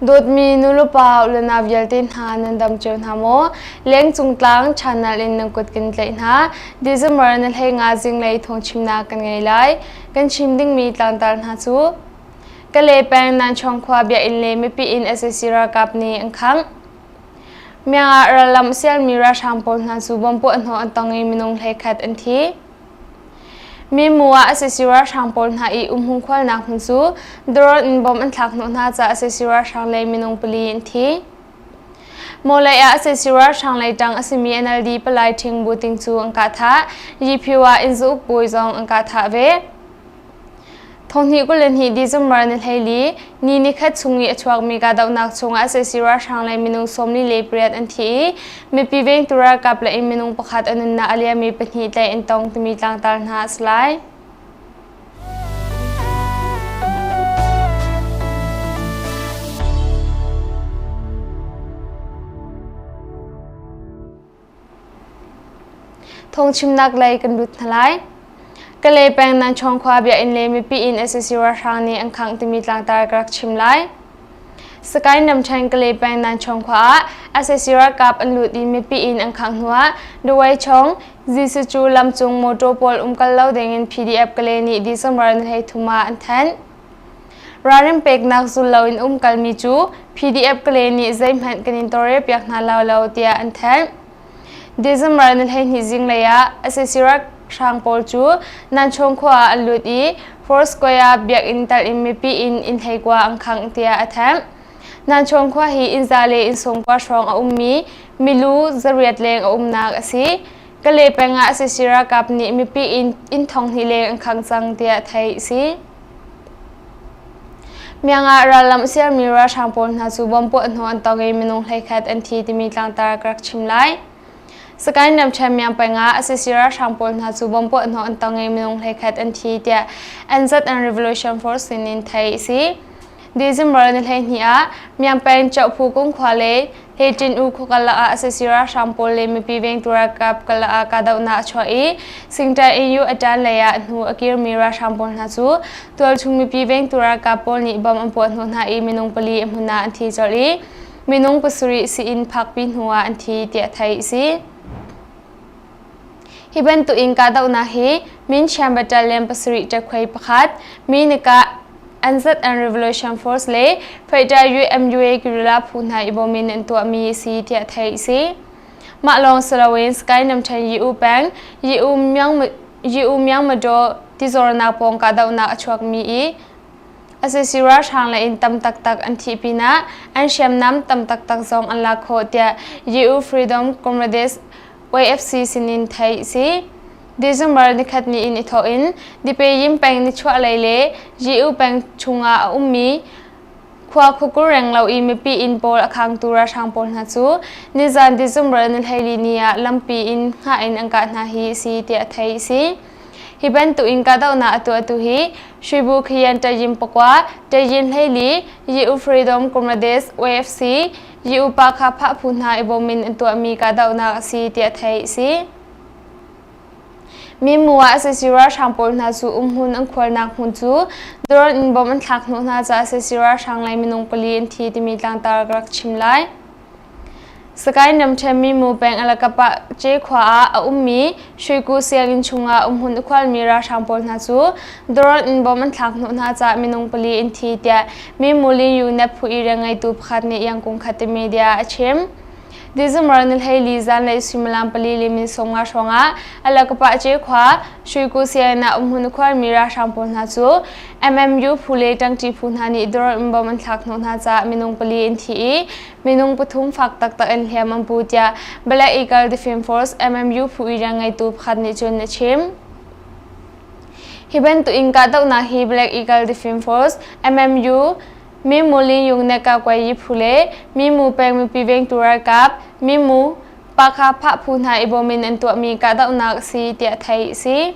Dawtmi nulepa ulenau vialte hna nan dam cio hna maw? Lengcung tlang channel in nan kut kan tlaih hna. December na hlei nga zinglei thawngchimnak kan ngei lai. Kan chim dingmi tlangtar hna cu Kale peng Nanchong khua biakinn le mipi inn sac ralkap nih an khangh. Myanmar ah rallam sialmi ralhrang pawl hna cu bomb puahhnawh an tong i minung 11 an thi. Mimu ah sac ralhrang pawl hna i umhmun khualnak hmun cu drone in bomb an thlak hnawh hna caah sac ralhrang lei minung pali an thi. Mawlei ah sac ralhrang lei ṭang a simi NLD palai Ṭhing Bu Ting cu an kah thah. Yiphiu ah innzu ukbawi zong an kah thah ve. Thonghnih 22 December ni 14 ni nikhat chung i a chuakmi kahdohnak chungah sac ralhrang lei minung 48 an thi i mipi vengtu ralkap lei in minung pakhat a nunnak a liammi pahnih tlaih an tong timi tlangtar hna a si lai. Thawngchimnak lei kan lut hna lai. Kalay peng Nanchong khua biakinn le mipi inn sac ralhrang nih an khangh timi tlangtar ka rak chim lai. Sakae namṭhen Kalay peng Nanchong khua ah sac ralkap an lut i mipi inn an khangh hnuah Dawei chong Jesuh cu lamcung motor pawl umkal lo dingin PDF Kalay nih December ni 13 ah an thanh. Ralrin peknak zul loin umkalmi cu PDF Kalay nih zeihmanh kan in tawlrelpiak hna lai lo tiah an thanh. December ni 12 zinglei ah sac ralhrang pawl cu Nanchong khua ah an lut i Four Square biakinn tal in mipi inn inn hleikua an khangh tiah a thanh. Nanchong khua hi inn za le inn sawmkua hrawng a ummi milu 800 leng a umnak a si. Kalay peng ah sac ralkap nih mipi inn inn 2000 leng an khangh cang tiah theih a si. Myanmar rallam sialmi ralhrang pawl hna cu bomb puahhnawh an tong i minung 11 an thi timi tlangtar ka rak chim lai. Sakae ramṭhen Myanmar peng ah sac ralhrang pawl hna cu bomb puahhnawh an tong i minung 11 an thi tiah NZN Revolution Force sinin theih a si. December ni 12 ah Myanmar peng Chauhphu Kung khua le Heṭin U khuakalak ah sac ralhrang pawl le mipi vengtu ralkap kalak ah kahdohnak a chuah i Singtai EU a ṭan lei ah hnu a kirmi ralhrang pawl hna cu tualchung mipi vengtu ralkap pawl nih bom an puah hnawh hna i minung pali a hmun ah an thi colh i minung pasarih sii-inn phakpi hnu ah an thi tiah theih a si. Hi bantuk in kahdohnak hi Minchiam Battalion pasarih ṭekhuai pakhat, Minika NZN Revolution Force le Fighter UMUA guerrilla phu hna i bawm in an tuahmi a si tiah theih a si. Mah lawng si loin Sky namṭhen Yi-U peng, Yi-U Myanmadaw tizornak pawng kahdohnak a chuakmi i sac ralhrang lei in tam taktak an thih pinah an hriamnam tam taktak zong an lak khawh tiah Yi-U Freedom Comrades YFC sinin theih a si. December nikhat ni in i thawk in Dipayim peng nichuahlei le Yi-U peng chungah a ummi khua khuakur reng lo i mipi inn pawl a khangtu ralhrang pawl hna cu nizan December ni 14 ni ah lampi in hngah in an kah hna hi a si tiah theih a si. Hi bantuk in kahdohnak a tuahtu hi Shribu Khiyan Tayin pakua, Tayin 14, Yi-U Freedom Comrades YFC, Yi-U pa kha phah phu hna i bawm in an tuahmi kahdohnak a si tiah theih a si. Mimu ah sac ralhrang pawl hna cu umhmun an khualnak hmun cu drone in bomb an thlak hnawh hna caah sac ralhrang lei minung pali an thi timi tlangtar ka rak chim lai. Sakae namṭhen Mimu peng Alakapa Ce khua ah a ummi Shuiku sianginn chungah umhmun a khualmi ralhrang pawl hna cu drone in bomb an thlak hnawh hna caah minung pali an thi tiah Mimu Lin Yu Nat phu i rianngeitu pakhat nih Yangkung Khati media a chim. December ni 14 zanlei suimilam pali le min 50 hrawngah Alakapa Ce khua Shuiku sianginn ah umhmun a khuarmi ralhrang pawl hna cu MMU phu le ṭangṭi phu hna nih drone in bomb an thlak hnawh hna caah minung pali an thi i minung pathum fak taktak in hliam an pu tiah Black Eagle Defense Force MMU phu i rianngeitu pakhat nih cun a chim. Hi bantuk in kahdohnak hi Black Eagle Defense Force MMU Mimu Lingyung Neka Kwayi phu le Mimu peng mipi vengtu ralkap Mimu Pakha Phah phu hna i bawm in an tuahmi kahdohnak a si tiah theih a si.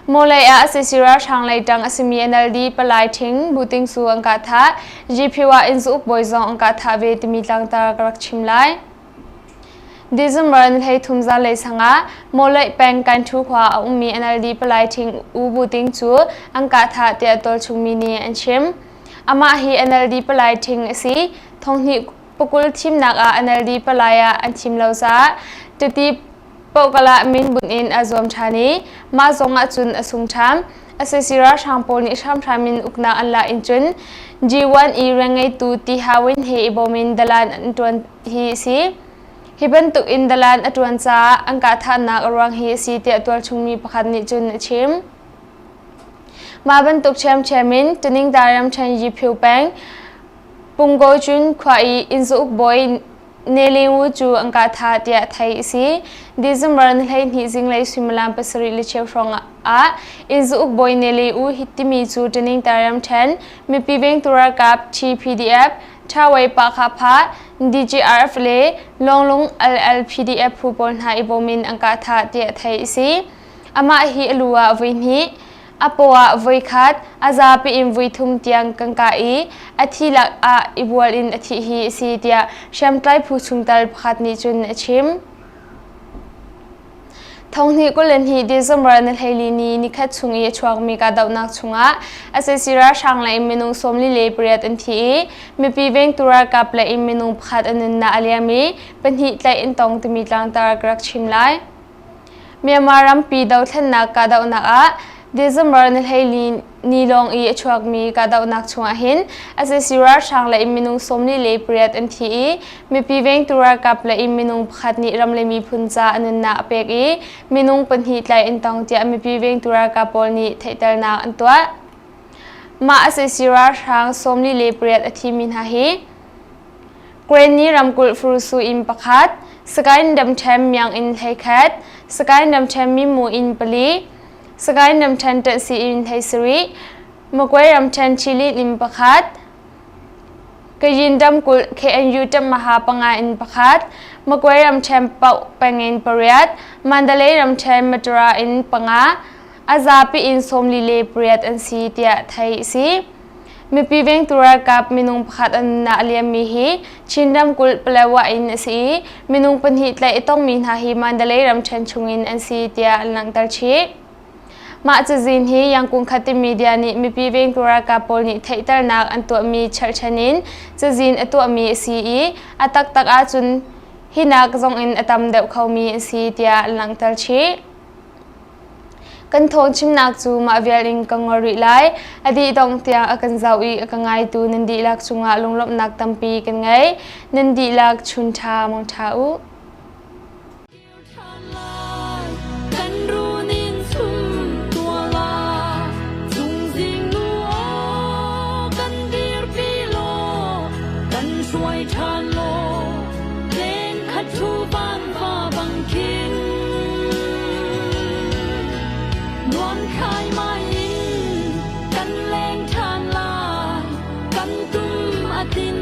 Mawlei ah sac ralhrang lei ṭang a simi NLD palai ṭhing Buting Su an kah thah, GPU ah inn uk bawi zong an kah thah ve timi tlangtar ka rak chim lai. December ni 13 zanlei sangah Mawlei peng Kanṭhu khua a ummi NLD palai ṭhing U Buting cu an kah thah tiah tualchungmi nih an chim. Amah hi NLD palai ṭhing a si. Thonghnih pakul thimnak ah NLD palai ah an thim lo caah Titi Pohkalah min bunh in a zuam ṭhan i mah zong ah cun a sung ṭhan. Sac ralhrang pawl nih hramhram in uknak an lak in cun G1 i rianngeitu Ti Hawin he i bawm in dalan an ṭuan hi a si. Hi bantuk in dalan a ṭuan caah an kahthahnak a ruang hi a si tiah tualchung mi pakhat nih cun a chim. Mah bantuk ṭhiamṭhiam in Tuningda ramṭhen Yiphiu peng Punggo-cun khua i innzuuk bawi Neliwu cu an kahthah tiah theih a si. December ni 12 zinglei suimilam pasarih le cheu hrawng ah innzuuk bawi Neliwu hi timi cu Tuningda ramṭhen mipi vengtu ralkap TPDF, Thawei Pahkhapha, DGRF le Lawnglung LLPDF phu pawl hna i bawm in an kahthah tiah theih a si. Amah hi a lu ah voihnih, a paw ah voikhat, a zapi in voithum tiang kan kah i a thi lak ah i bual in a thih hi a si tiah hriamtlai phu chungtel pakhat nih cun a chim. Thonghnih 22 December ni 14 ni nikhat chung i a chuakmi kahdohnak chungah sac ralhrang lei minung 48 an thi i mipi vengtu ralkap lei in minung pakhat a nunnak a liam i pahnih tlaih an tong timi tlangtar ka rak chim lai. Myanmar rampi dothlennak kahdohnak ah December ni 14 ni lawng i a chuakmi kahdohnak chungah hin sac ralhrang lei minung 48 an thi i mipi vengtu ralkap lei minung pakhat nih ram le miphun ca a nunnak a pek i minung pahnih tlaih an tong tiah mipi vengtu ralkap pawl nih theihternak an tuah. Mah sac ralhrang 48 a thimi hna hi Krenni ramkulh Furusu inn pakhat, Sagaing ramṭhen Myank-inn 11, Sagaing ramṭhen Mimu inn pali, Sagaing ramṭhen Ṭanhsi inn 17, Magway ramṭhen Chilin inn pakhat, Kayin ramkulh KNU Ṭammaha panga inn pakhat, Magway ramṭhen Pauk pengin pariat, Mandalay ramṭhen Matura inn panga, a zapi in 48 an si tiah theih a si. Mipi vengtu ralkap minung pakhat an nunnak a liammi hi Chin ramkulh Palawa in a si i minung pahnih tlaih a tongmi hna hi Mandalay ramṭhen chungin an si tiah an langhter chih. Mah cazin hi Yangkung Khatim Media nih mipi vengtu ralkap pawl nih theihternak an tuahmi cherhchan in cazin a tuahmi a si i a taktak ahcun hinak zongin a tam deuh khomi a si tiah an langhter chih. Kan thawngchimnak cu mah vial in ka ngol rih lai. A dih dongh tiang a kan zoh i a ka ngaitu nan dihlak cungah lunglawmhnak tampi kan ngei. Nan dihlak chun ṭha mong ṭha u. Kan runin sum tua la Cungzing nu aw kan dirpi law kan hruai ṭhan law Len khat thu van va bang khin Nuam khai mai in kan leng ṭhan lai Kan tum a tin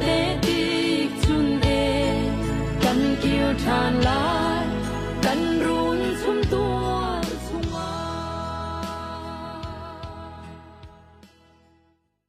te tik chun e kan kir ṭhan lai.